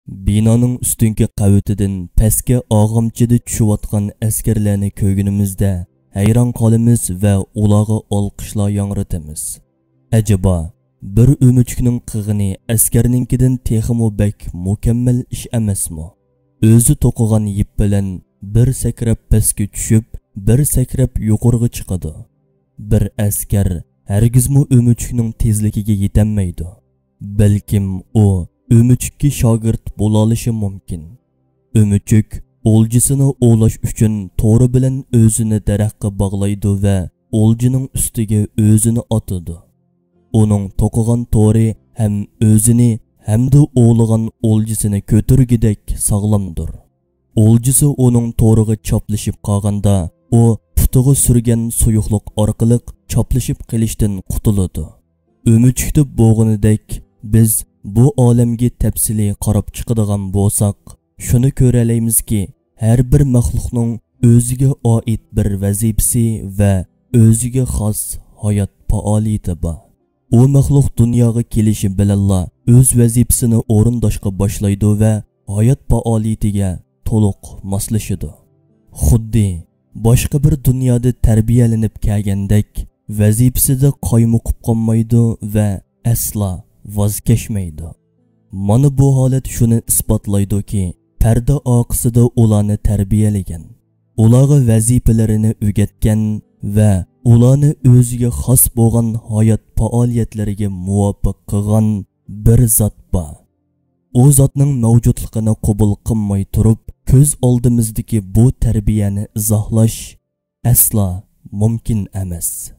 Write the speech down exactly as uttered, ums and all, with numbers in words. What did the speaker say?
بىنانىڭ ئۈستۈنكى قەۋىتىدىن پەسكە ئاغامچىدا چۈشۈۋاتقان ئەسكەرلەرنى كۆرگىنىمىزدە ھەيران قالىمىز ۋە ئۇلارغا ئالقىشلار ياڭرىتىمىز. ئەجەبا، بىر ئۆمۈچۈكنىڭ قىغىنى ئەسكەرنىڭكىدىن تېخىمۇ بەك مۇكەممەل ئىش ئەمەسمۇ؟ ئۆزى توقۇغان يىپ بىلەن بىر سەكرەپ پەسكە چۈشۈپ، بىر سەكرەپ يۇقىرىغا چىقىدۇ. بىر ئەسكەر ھەرگىزمۇ ئۆمۈچۈكنىڭ تېزلىكىگە يېتەلمەيدۇ. بەلكىم ئۇ ئۆمۈچۈككە شاگىرت بولالىشى مۇمكىن. ئۆمۈچۈك ئولجىسىنى ئوۋلاش ئۈچۈن تورى بىلەن ئۆزىنى دەرەخكە باغلايدۇ ۋە ئولجىنىڭ ئۈستىگە ئۆزىنى ئاتىدۇ. ئۇنىڭ توقۇغان تورى ھەم ئۆزىنى، ھەمدە ئوۋلىغان ئولجىسىنى كۆتۈرگۈدەك ساغلامدۇر. ئولجىسى ئۇنىڭ تورىغا چاپلىشىپ قالغاندا، ئۇ پۇتىغا سۈرگەن سۇيۇقلۇق ئارقىلىق چاپلىشىپ قېلىشتىن قۇتۇلىدۇ. ئۆمۈچۈكتە بولغىنىدەك، بىز بۇ ئالەمگە تەپسىلىي قاراپ چىقىدىغان بولساق، شۇنى كۆرەلەيمىزكى، ھەر بىر مەخلۇقنىڭ ئۆزىگە ئائىت بىر ۋەزىپىسى ۋە ئۆزىگە خاس ھايات پائالىيىتى بار. ئۇ مەخلۇق دۇنياغا كېلىشى بىلەنلا ئۆز ۋەزىپىسىنى ئورۇنداشقا باشلايدۇ ۋە ھايات پائالىيىتىگە تولۇق ماسلىشىدۇ. خۇددى باشقا بىر دۇنيادا تەربىيەلىنىپ كەلگەندەك، ۋەزىپىسىدە قايمۇقۇپ قالمايدۇ ۋە ئەسلا ۋاز كەچمەيدۇ. مانا بۇ ھالەت شۇنى ئىسپاتلايدۇكى، پەردە ئارقىسىدا ئۇلارنى تەربىيەلىگەن، ئۇلارغا ۋەزىپىلىرىنى ئۆگەتكەن ۋە ئۇلارنى ئۆزىگە خاس بولغان ھايات پائالىيەتلىرىگە مۇۋاپىق قىلغان بىر زات بار. ئۇ زاتنىڭ مەۋجۇتلۇقىنى قوبۇل قىلماي تۇرۇپ، كۆز ئالدىمىزدىكى بۇ تەربىيەنى ئىزاھلاش ئەسلا مۇمكىن ئەمەس.